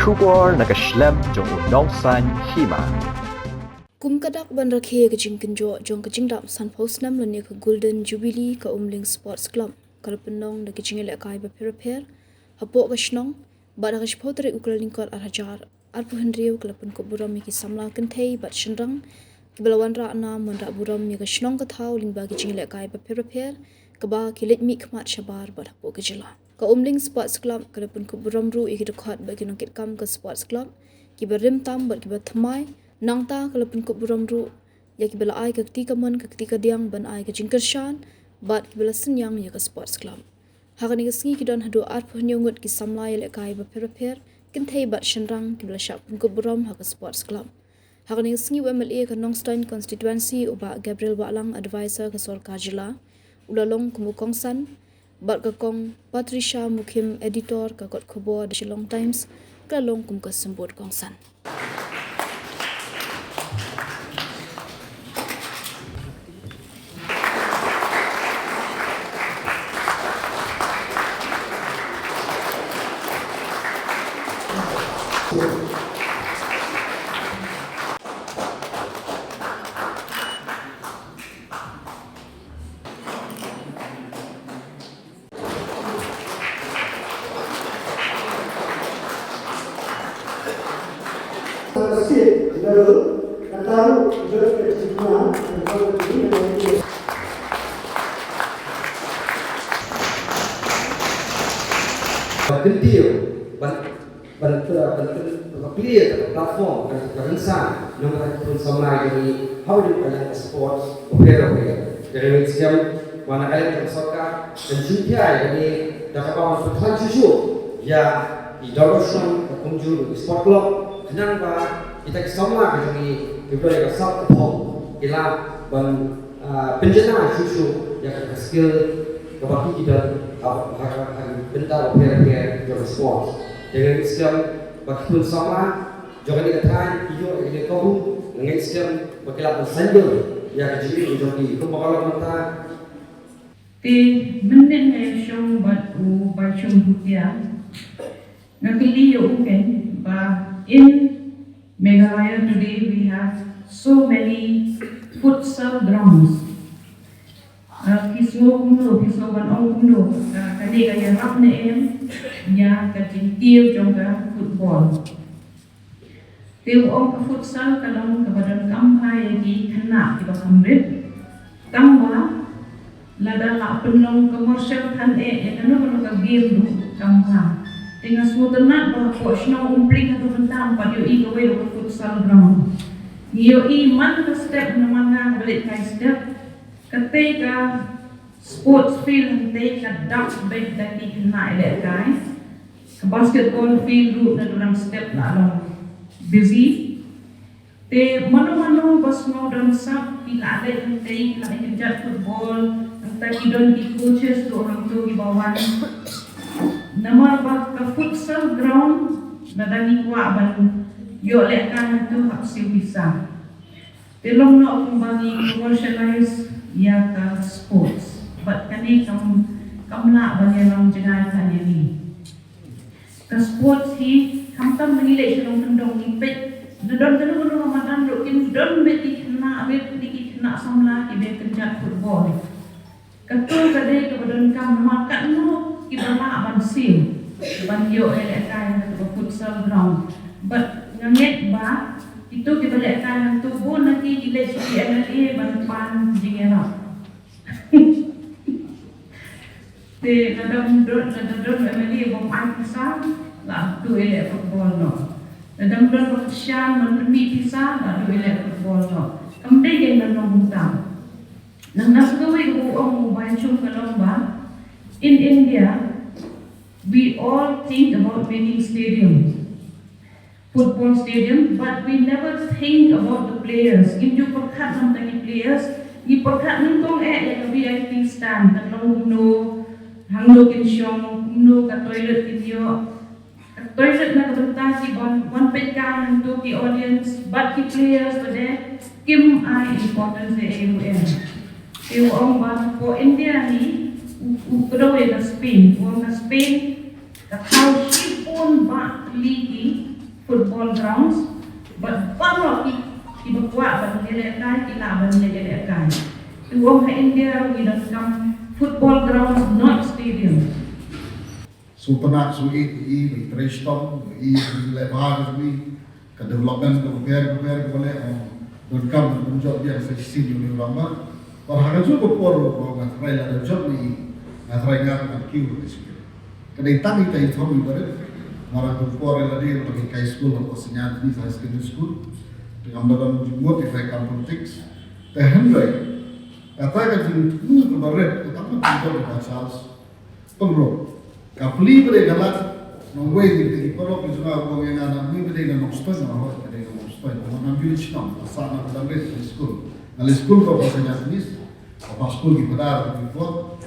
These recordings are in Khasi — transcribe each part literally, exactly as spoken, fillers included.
Khubor na ka shlem jong u nongsan hima. Kum ka dak ban rakhe ka jingkynjoh jong ka jingdap sanphew snem lane ka Golden Jubilee ka Umling Sports Club ka la pynlong da ka jingïalehkai bapher bapher hapoh ka shnong, bad ha ka shiphew tarik u Kyllalyngkot ar hajar arphew hynriew ka la pynkup burom ïa ki samla kynthei bad shynrang kiba la wanrah nam wanrah burom ïa ka shnong ka thaw lyngba ki jingïalehkai bapher bapher kaba ki leit mihkhmat shabar bad hapoh ka jylla. Ka Umling Sports Club ka la pynkup burom ruh ïa ki dkhot bad ki nongkitkam ka Sports Club kiba rim tam bad kiba thymmai. Nangta ka la pynkup burom ruh ïa kiba la ai ka kti kamon ka kti kadiang ban ai ka jingkyrshan bad kiba la synñiang ïa ka Sports Club. Ha kane ka sngi ki don haduh arphew hynñiew ngut ki samla ïalehkai bapher bapher, kynthei bad shynrang kiba la shah pynkup burom ha ka Sports Club. Ha kane ka sngi u M L A ka Nongstoiñ Constituency u Bah Gabriel Wahlang, Advisor ka Sorkar Jylla, u la long kum u kongsan, bad ka Kong Patricia Mukhim, Editor ka kot khubor The Shillong Times, ka la long kum ka symbud kongsan. Ban kyntiew, ban, ban, ban, ban, ban clear ka platform, ka, ka rynsan, nang ka rynsan samla jong ngi, ha u dei ka sports, bapher bapher. Ka ring skhem, ba na ka liang ka sorkar, kan shu pia ïa kane, da kaba ban pynkhlaiñ shuh shuh ïa ki dawai shnong, ka kumjuh ki sport club, khnang ba kita ki samla ka jong ngi, ki briew ka sap ka phong, ki lah ban, ah, pynjanai shuh shuh ïa ka skill kaba ki don ha, ha, ha, ha ki bynta bapher bapher jong ka sport. Te nga ngeit skhem ba ki khun samla jong kane ka thaiñ ki ïoh ïa kane ka kabu, nga ngeit skhem ba ki lah ban saiñdur ïa ka jingim jong ki kumba ka long mynta. Te mynnin nga ïashong bad u Baishong Bhutia, nga kylli ïa u kein ba in Meghalaya today we have so many futsal grounds. Uh, phi sngew kumno, phi sngew ban ong kumno, uh, kane ka ïarap ne em ïa ka jingtiew jong ka football? Te u ong ka futsal ka long kaba donkam bha ïa ki khynnah kiba kham rit. Tangba lada la pynlong commercial than eh ïa kano kano ka game ruh kam bha. Te nga sngewtynnat ba hapoh shnong Umpling haduh mynta ym pat ïohi kawei ruh ka futsal ground. Ngi ïohi man ka step namar nga kaba leit kai step. Katei ka sports field hangtei ka dap beit da ki khynnah ïalehkai. Ka basketball field ruh naduh dang step la long busy. Te mano mano ba sngew don sap ki la leit hangtei, ki la leit kynjat football, hangta ki don ki coaches ruh hangto kiba wan. Namar ba ka futsal ground lada ngi kwah ban ïoh lehkai hangto hap siew pisa. Te long noh kumba ngi commercialize ïa ka sports. Bad kane kam, kam lah ban ïalam jngai than ïa ngi. Ka sports hi khamtam ngi leh sha long kyndong ngi peit. Nadon kano kano ka madan ruh kin don beit ki khynnah rit ne ki khynnah samla kiba kynjat football. Kato ka dei kaba donkam namar katno kiba lah ban siew ban ïoh ïalehkai ha kato ka futsal ground. Bad nga ngeit ba kito kiba lehkai hangto bun na ki ki leit sha ki M L A ban pan jingïarap. Te lada ym don, lada don M L A bym ai pisa, la duh ïaleh football noh. Lada ym don ba kyrshan ban pynmih pisa, la duh ïaleh football noh. Kam dei kein ban long kumta. Nang na sa kawei kaba u ong u Bai Chung ka long ba, in India, we all think about making stadium, football stadium, but we never think about the players. Ngim ju pyrkhat na bynta ki players, ngi pyrkhat nyngkong eh ïa ka V I P stand, kan long kumno, hangno kin shong, kumno ka toilet kin ïoh. Ka toilet na ka bynta ki ban wan peit kai hangto ki audience bad ki players ba dei kim ai importance ïa ei ruh em. Te u ong ba hapoh India hi u, u kdew ïa ka Spain, u ong ka Spain ka thaw shibun bah tylli ki football grounds, bad baroh ki, kiba kwah ban ïalehkai, ki lah ban ïalehkai. To ong ha India, we don't come football grounds, not stadiums. Sngewtynnat, sngewieit, i, i, i, trei shitom, i, i, leh bha, i, ka development, ka ber, ka ber, ka ber, eh, donkam, ban jop biang sa shisien ïa u rangbah. Bad ha kajuh ka por, nga tharai lada jop ïa i, nga tharai nga, nga kiew, ka shisien. Ka dei tang ita i thong i barit, marang ka por ïa lade, ba ki kai skul, hapoh Saint Anthony's High Secondary School. Te ngam da don jingmut ïa ka kam politics. Te hynrei, kata ka jingthmu ka barit, ka tang ka jingthmu ka Charles. Pynroi. Ka pli ba dei ka lad, nongwei dei ka paralok ka jong nga, ba ong ïa nga, na mi ba dei na Nongstoiñ, na hoi ba dei na Nongstoiñ. Ba ngam ju leit shnong, ba sah na ba dang leit skul. Nga leit skul ko ba sa nya tnis, ba pa skul ki padar ki por.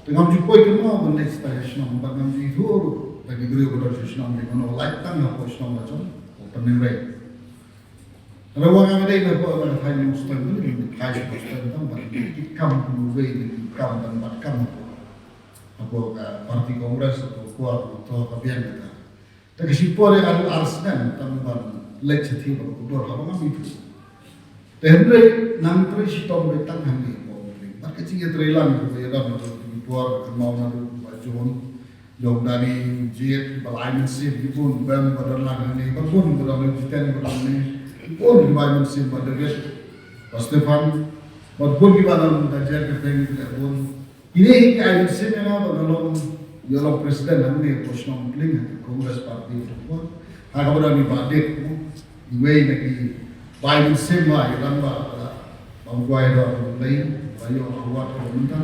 Te ngam ju poi kynmaw ban leit sha shnong, ba ngam ju ithuh ruh da ki briew ba don sha shnong, dei mano lait tang hapoh shnong la jong, ba pynroi. Ra wa nga dei na ko na thaiñ Nongstoiñ, ni thaiñ Nongstoiñ tang, ba ki kam kumno wei, ki kam ban bat kam. Hapoh ka party Congress, hapoh kwah, hapoh to ka biang kata. Te ka shipor ïa ka ar snem tang ban leit shathie bad ka kordor haba ngam ithuh. Te hynrei nang trei shitom beit tang hangne hapoh Umphling. Bad ka jingïatreilang kaba ïadon bad ka por ka kynmaw naduh ba June jong dang ïa jied ba lai mynsiem ki bun bym ba don lang hangne, ba bun ba don ïa jiten ba don hangne, ki bun ki bai mynsiem ba David, ba Stephan, ba bun kiba don da jied ka teng ki bun. Kine hi ki ai mynsiem ïa nga ba nga long, ïa long president hangne hapoh shnong Umphling ha ka Congress Party hapoh. Ha kaba don i Bah Dick mo. Iwei na ki bai mynsiem ba ïa lang ba, ba, ba kwai ba Blei, ba ïoh award ka mynta.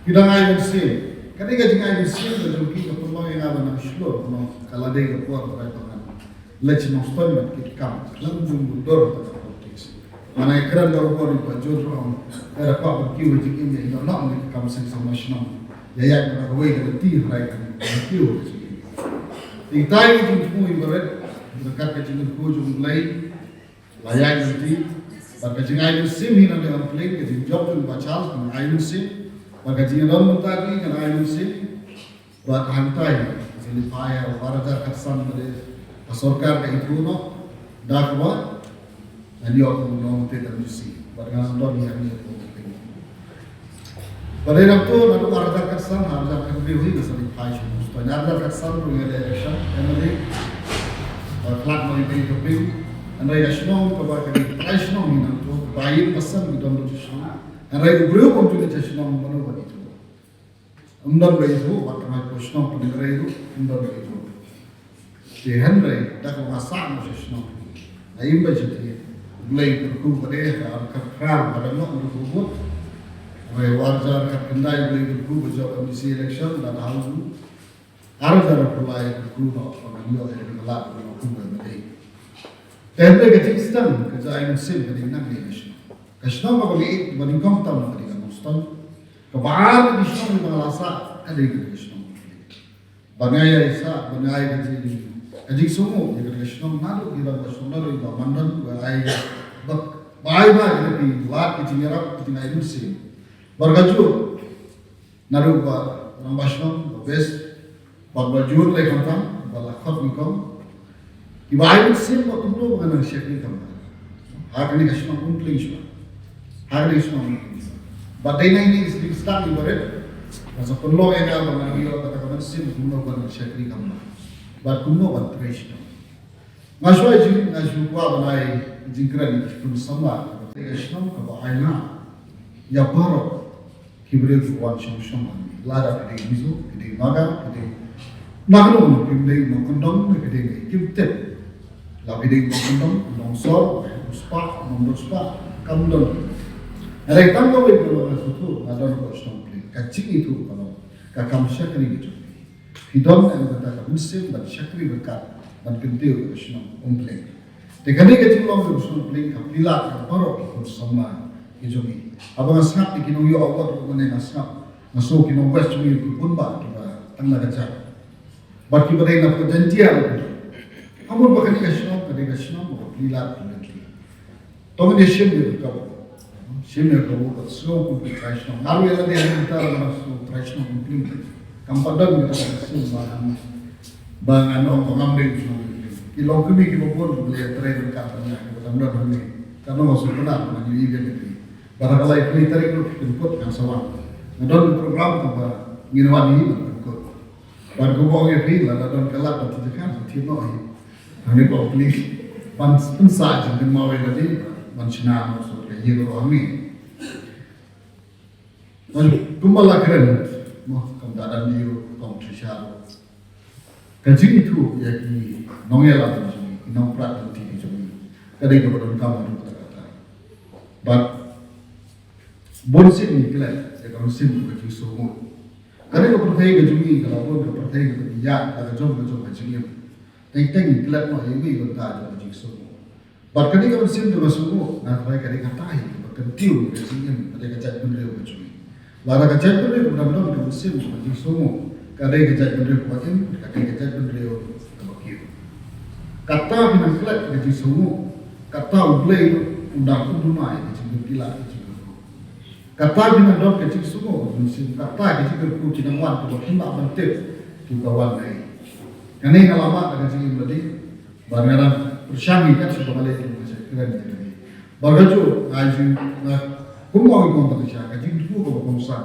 Ki dang ai mynsiem. Ka dei ka jingai mynsiem ka jong ki ka pynlong ïa nga ba nang shlur, mo. Ka la dei ka por ba ka nang. Leit sha Nongstoiñ bad kit kam, khlem jingmudui ha ka politics. Nga nang ïakren da u bor i Bah Jun ruh, era kwah ban kiew ha jingim ïa i noh noh ïa ka kam seng samla shnong. Ïa ïaid bad kawei ka lynti hynrei kan kiew ha jingim. Te itai ka jingthmu i barit, ryngkat ka jingkyrkhu jong U Blei, la ïaid lynti, bad ka jingai mynsiem hi na ka Umphling, ka jingjop jong u Bah Charles, kan ai mynsiem, bad ka jingdon mynta hi, kan ai mynsiem, Bad hangtai, ka jingïalehkai, ar hajar khatsan ba dei ka sorkar ka ithuh noh, da kaba ngan ïoh kum u nongtei M D C, bad ngan don ïa ngi kum u nongtei. Ba dei nangta naduh ar hajar khatsan, ar hajar khathynriew hi ka sa lehkai sha Nongstoiñ, ar hajar khatsan ruh ïa ka election M L A. Bad khlad ma ïa ka briew, hynrei ka shnong kaba ka dei trai shnong hi nangta, kaba ïing basan ki don ruh sha shnong. Hynrei u briew bym ju leit sha shnong, mano ban ithuh? Ym don ba ithuh, wat tang ha ka shnong Pyndengrei ruh, ym don ba ithuh. Te hynrei, da kaba nga sah noh sha shnong. Nga im beit sha te, U Blei kyrkhu ba dei ha ka ar khatphra ba dang noh ruh ka vote. Hynrei ar hajar khatkhyndai U Blei kyrkhu ba jop M D C election, da ha u ar hajar arphew lai kyrkhu noh ba ngan ïoh ïa ka lad ba ngan kum ba dei. Te hynrei ka jingsdang ka jingïaid mynsiem ka dei nangne ka shnong. Ka shnong kaba ngi ïeit, kaba nyngkong tam ka dei ka Nongstoiñ. Kaba ar ka shnong ba nga la sah ka dei ka shnong. Ba nga ïa sah, ba nga ïa ka jing, ka jingsngew ïa ka shnong naduh ki rangbah shnong, naduh i Bah Mandon, ba ai, ba, ba ai ba ïa ki lad, ki jingïarap, ki jingïaid mynsiem. Bad kajuh Naduh ba rangbah shnong, ba best, bad ba jur lei khamtam, ba la khot nyngkong. Kiba ai mynsiem ba kumno ba nga nang shakri kham bha. Ha kane ka shnong Umphling shuwa. Ha kane ka shnong Umphling shuwa. Bad dei na ine i sdang i barit, ba sa pynlong ïa nga ba ngan ïoh kata ka mynsiem kumno ba nang shakri kham bha. Bad kumno ban trei shnong. Nga shu ai jing, nga shu kwah ban ai jingkren ïa ki khun samla, ka shnong kaba ai lad ïa baroh ki briew ki wan shong shong hangne. Lada ki dei Mizo, ki dei Naga, ki dei na kano kano, ki dei nongkyndong, ki dei, kim tip. La ki dei nongkyndong, nongsor, u spah, nongdon spah, kam don. Hynrei tang kawei ka long, nga shu tip, nga don hapoh shnong Umphling. Ka jingithuh ka long ka kam shakri ka jong phi. Phi don em kata ka mynsiem ban shakri ryngkat ban kyntiew ïa ka shnong Umphling. Te kane ka jinglong ka shnong Umphling ka pynlait ïa baroh ki khun samla ki jong ngi. Haba nga sngap ïa ki nongïoh award ruh mynne nga sngap, nga sngew ki nong West jong ngi ki bun bha kiba tang na ka jaid. Bad kiba dei na ka Jaintia ruh ki don. Ka mut ba kane ka shnong ka dei ka shnong ba ka pynlait ka lynti. To ngin ïa shim ïa ka kaba. Shim ïa ka kaba, ka sngew kum ka trai shnong. Nga ruh ïa lade mynta nga sngew trai shnong Umphling. Kam pat don ka trai shnong ba ngan, ba ngan ong ba ngam dei shnong Umphling. Ki longkmie kiba bun ki la ïatrei ryngkat bad nga kiba dang don hangne. Ka nong sngewtynnat ba ngan ïohi biang ïa ki. Bad ha ka lai phew tarik ruh ki pynkut ngan sa wan. Nga don ka program kaba ngin wan ïa ki ban pynkut. Bad kumba ong ïa phi, lada don ka lad bad ka jingkyrkhu sa thied noh hi. Hangne ba u police ban pynsah jingkynmaw ïa lade ban shna noh sa ka ïing ruh hangne. Bad kumba la kren mo, kam da dang ïoh, kam Trisha ruh. Ka jingithuh ïa ki nongïalam jong ngi, ki nongprat lynti jong ngi, ka dei kaba donkam haduh katta katta. Bad bun sien ngi klet ïa ka mynsiem ka jingsngewnguh. Ka dei ka pyrthei ka jong ngi ka la bun ka pyrthei kaba ngi ïaid la ka jong ka jong ka jingim. Teng teng ngi klet noh ïa ngi bynta jong ka jingsngewnguh. Bad ka dei ka mynsiem kaba sngewnguh, nga tharai ka dei kata hi kaba kyntiew ïa ka jingim, ka dei ka jaitbynriew ka jong ngi. Lada ka jaitbynriew ka dang don ka mynsiem kaba jingsngewnguh, ka dei ka jaitbynriew kaba im, ka dei ka jaitbynriew kaba kiew. Kata phi nang klet ka jingsngewnguh, kata U Blei u dang kynduna ïa ka jingkyrkieh ka jingkyrkhu. Kata phi nang don ka jingsngewnguh ka mynsiem, kata ka jingkyrkhu ki nang wan kaba phin lah ban tip ki ba wan na ngi. Kane nga la mad da ka jingim lade. Bad nga dang pyrshang ïa kat shu ba nga leh ïa ka jingkren ïa kane. Bad kajuh nga jing nga kumba ong ïa kong Patricia ka jingkyrkhu kaba kongsan.